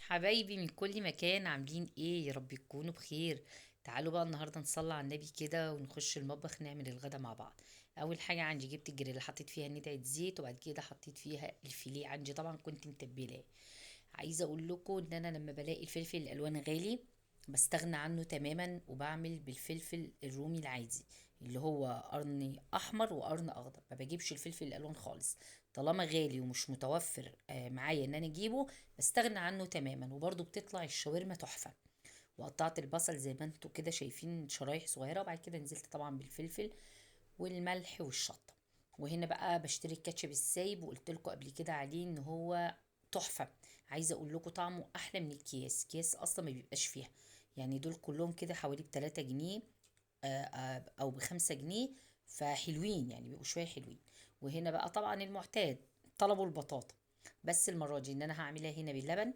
حبايبي من كل مكان، عاملين ايه؟ يا رب تكونوا بخير. تعالوا بقى النهارده نصلي على النبي كده ونخش المطبخ نعمل الغدا مع بعض. اول حاجة عندي جبت الجريل، حطيت فيها ندعه زيت، وبعد كده حطيت فيها الفيليه عندي، طبعا كنت متبلاه. عايزه اقول لكم ان انا لما بلاقي الفلفل الالوان غالي بستغنى عنه تماما، وبعمل بالفلفل الرومي العادي اللي هو قرن احمر وقرن اخضر، ما بجيبش الفلفل الالوان خالص. طالما غالي ومش متوفر معايا ان انا اجيبه بستغنى عنه تماما. وبرده بتطلع الشاورما تحفة. وقطعت البصل زي ما انتوا كده شايفين شرايح صغيرة، وبعد كده نزلت طبعا بالفلفل والملح والشطه. وهنا بقى بشتري الكاتشب السايب، وقلت لكم قبل كده عليه ان هو تحفة. عايزه اقول لكم طعمه احلى من الكياس، كياس اصلا ما بيبقاش فيها، يعني دول كلهم كده حوالي ب3 جنيه، او ب5 جنيه، فحلوين يعني، بيبقوا شوية حلوين. وهنا بقى طبعا المعتاد طلبوا البطاطا، بس المرة دي ان انا هعملها هنا باللبن.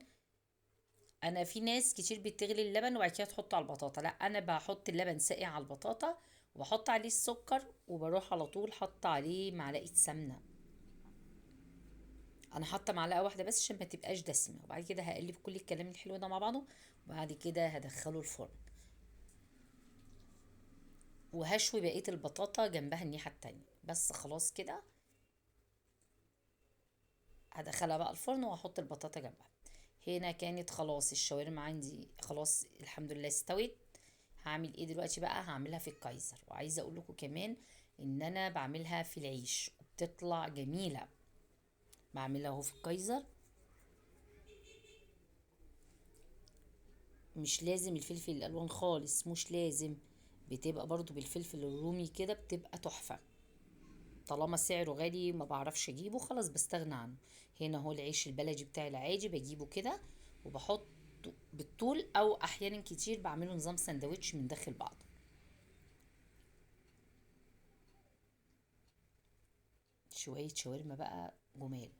انا في ناس كتير بتغلي اللبن وبعد كده تحطه على البطاطا، لا انا بحط اللبن ساقع على البطاطا وبحط عليه السكر، وبروح على طول حاطه عليه معلقه سمنه. انا حاطه معلقه واحدة بس عشان ما تبقاش دسمة. وبعد كده هقلب كل الكلام الحلو ده مع بعضه، وبعد كده هدخله الفرن وهشوي بقية البطاطا جنبها الناحية التانية. بس خلاص كده هدخلها بقى الفرن وهحط البطاطا جنبها. هنا كانت خلاص الشاورما عندي خلاص الحمد لله استوت. هعمل ايه دلوقتي بقى؟ هعملها في الكايزر. وعايزه اقول لكم كمان ان انا بعملها في العيش وبتطلع جميلة. بعملها اهو في الكايزر، مش لازم الفلفل الالوان خالص، مش لازم، بتبقى برضو بالفلفل الرومي كده بتبقى تحفة. طالما سعره غالي ما بعرفش اجيبه خلاص بستغنى عنه. هنا اهو العيش البلدي بتاع العادي بجيبه كده وبحط بالطول، او احيانا كتير بعمله نظام سندوتش من داخل بعضه. شوية شاورما بقى جمال،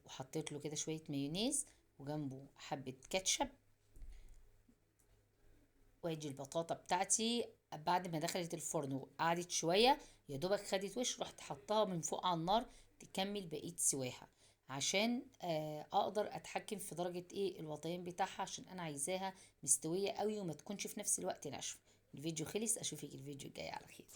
وحطيت له كده شوية مايونيز وجنبه حبة كاتشب. وادي البطاطا بتاعتي بعد ما دخلت الفرن وقعدت شوية يا دوبك خدت وش، رحت حطها من فوق على النار تكمل بقية سواها، عشان اقدر اتحكم في درجة الوطيان بتاعها، عشان انا عايزاها مستوية قوي وما تكونش في نفس الوقت ناشفة. الفيديو خلص، اشوفك الفيديو الجاي على خير.